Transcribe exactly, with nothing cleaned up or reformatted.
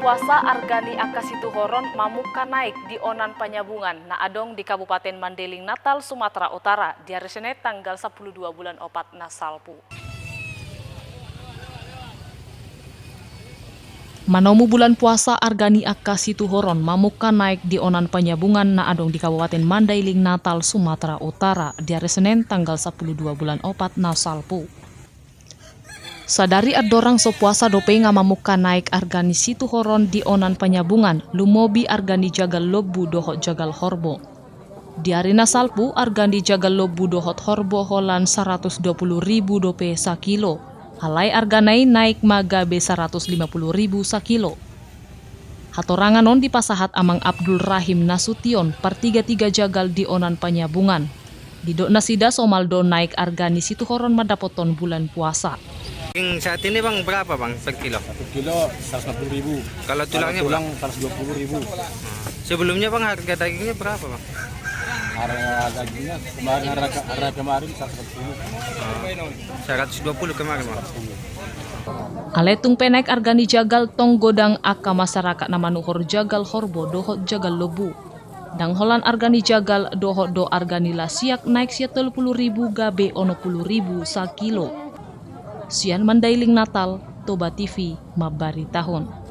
Puasa arga ni angka situhoron mamungka naik di onan panyabungan na adong di Kabupaten Mandailing Natal, Sumatera Utara, di ari Senin tanggal sampulu dua bulan opat na salpu. Manomu bulan puasa arga ni angka situhoron mamungka naik di onan panyabungan na adong di Kabupaten Mandailing Natal, Sumatera Utara, di ari Senin tanggal sampulu dua bulan opat na salpu. Sadari andorang so puasa dope nga mamungka naik arga ni situhoron di onan panyabungan, lumobi arga ni jagal lombu dohot jagal horbo. Di ari na salpu, arga ni jagal lombu dohot horbo holan saratus dua pulu ribu dope sakilo. Alai argana i naik ma gabe saratus lima pulu ribu sakilo. Hatorangan on dipasahat Amang Abdul Rahim Nasution, partigatiga jagal di onan panyabungan. Didok nasida somal do naik arga ni situhoron mandapothon bulan puasa. Daging saat ini, Bang, berapa, Bang, per kilo? Satu kilo seratus lima puluh ribu. Kalau tulangnya, Bang? Kalau tulang seratus dua puluh ribu. Sebelumnya, Bang, harga dagingnya berapa, Bang? Harga dagingnya kemarin, harga, harga kemarin seratus empat puluh. Seratus dua puluh kemarin, Bang. Alai tung pe naik arga ni jagal, tong godang angka masyarakat na manuhor jagal horbo dohot jagal lombu. Ndang holan arga ni jagal dohot do arga ni lasiak naik sian tolu pulu ribu gabe onom pulu ribu sakilo. Sian Mandailing Natal, Toba T V mambaritahon.